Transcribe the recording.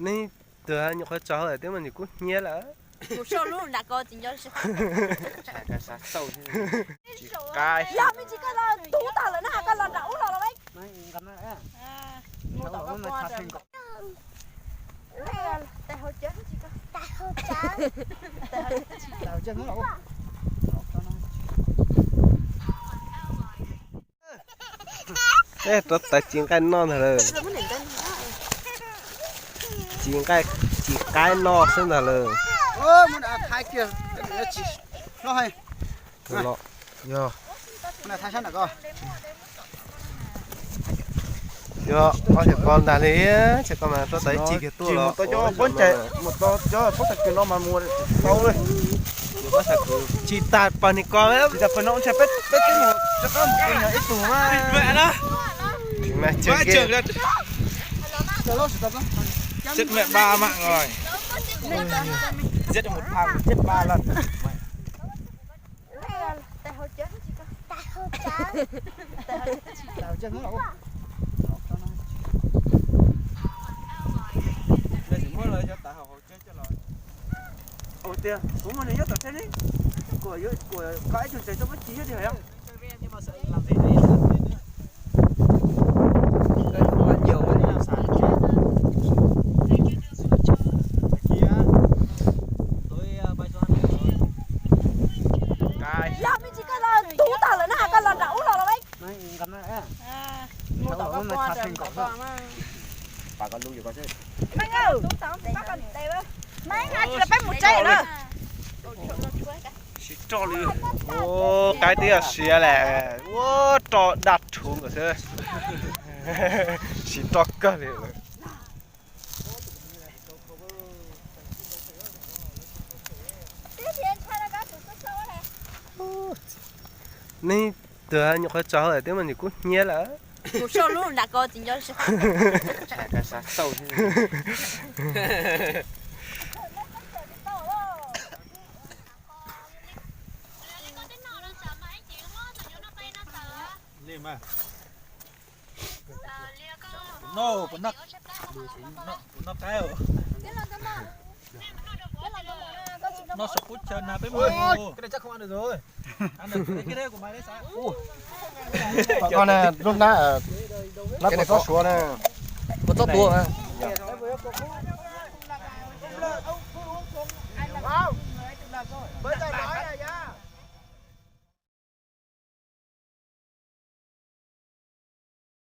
Neb tus nyuam qhuav tso hauj lwm twb mas nws kub hnyiab lawm. Mus sau lub nram ko tsis nco. Yog me ntsis koj los tub tag lawm na, koj los nram ub los los. Rau tawv ci nqaij noj ntag lawm. Ci nqaij, ci qaib noj xwb ntag lawm. Yog, yog, ob xyov koj ntag li, ces koj mas rau tawv ci kiag tuaj los. Mus tau cov pob tag kws no mas mus tau li. Tsis tas pag ni ko, tsis tas pag no, peb twb mus rov qab mus ib tug mas. Xếp mẹ ba mạng rồi. Giết được một thằng, giết ba lần. Ua tias kuv muaj neeg nyob tom teb ne, kuv, kuv koj ib tug tsev tau pab tsis nyob li hos. Yog me ntsis koj los tub tag lawm na, koj los nram ub los los. Meej, tsis los peb mus tsev lawm. Qaib twb yog siav lawm, ua roj daj rhuv nkawd xwb, siav roj kawg li lawm. Neb tus nyuam qhuav tso hauj lwm twb mas nws kub hnyiab lawm. Mus sau lub nram ko tsis nco. Koj ne, lub hnab, hnab kua txob suav na. Kua txob tuav.